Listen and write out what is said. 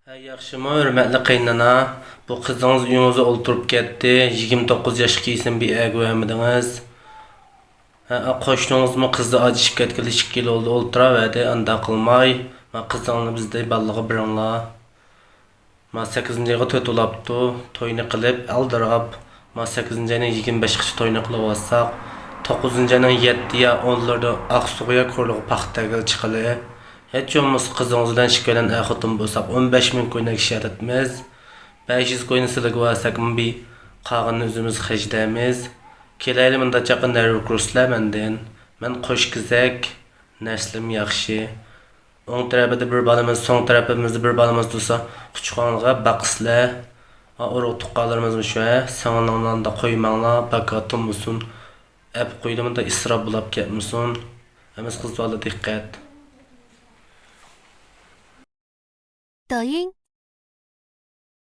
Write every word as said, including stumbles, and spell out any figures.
ھە، ياخشىمۇ، ھۆرمەتلىك قېيىنئانا؟ بۇ قىزىڭىز ئۆيىڭىزدە ئولتۇرۇپ كەتتى. يىگىرمە توققۇز ياشقا كىرسىمۇ بىر ئەرگە بەرمىدىڭىز. ھە، قوشنىڭىزمۇ قىزى ئاجرىشىپ كەتكىلى ئىككى يىل بولدى، ئولتۇراۋەردى. ئانداق قىلماي، ما قىزىڭلارنى بىزدەك بالىلارغا بېرىڭلار. ما سەككىزىنچى ئايغا تۆت بولاپتۇ، توينى قىلىپ، ئالدىراپ، ما سەككىزىنچى ئاينىڭ يىگىرمە بەشىگىچە توينى قىلىۋالساق، توققۇزىنچى ئاينىڭ يەتتە يا ئونلىرىدا ئاقسۇغا يا كورلىغا پاختا تەگىلى چىقىلى. ھېچ بولمىسا قىزىڭىز بىلەن ئىككىيلەن ئەر-خوتۇن بولساق، ئون بەش مىڭ كوينەك شەرتمىز. بەش يۈز كوينى سىلىگە بەرسەكمۇ، بىر قالغىنىنى ئۆزىمىز خەجلەيمىز. كېلەيلى، مۇنداق چاغقا نەرۋە كۇرسىلەر مەندىن. مەن قوش كېزەك، نەسلىم ياخشى. ئوڭ تەرىپىدە بىر بالىمىز، سول تەرىپىمىزدە بىر بالىمىز تۇرسا، قۇچىقىڭلارغا باقىسىلەر. ئا، ئۇرۇق تۇغقانلىرىمىزمۇ شۇ، ھە، سىڭلىڭلارنى ئانداق قويماڭلار، بەكار تۇرمىسۇن. ئەپ قويدى، مۇنداق ئىسراپ بولاپ كەتمىسۇن. ھەممىسى قىز بالا دىققەت. 抖音、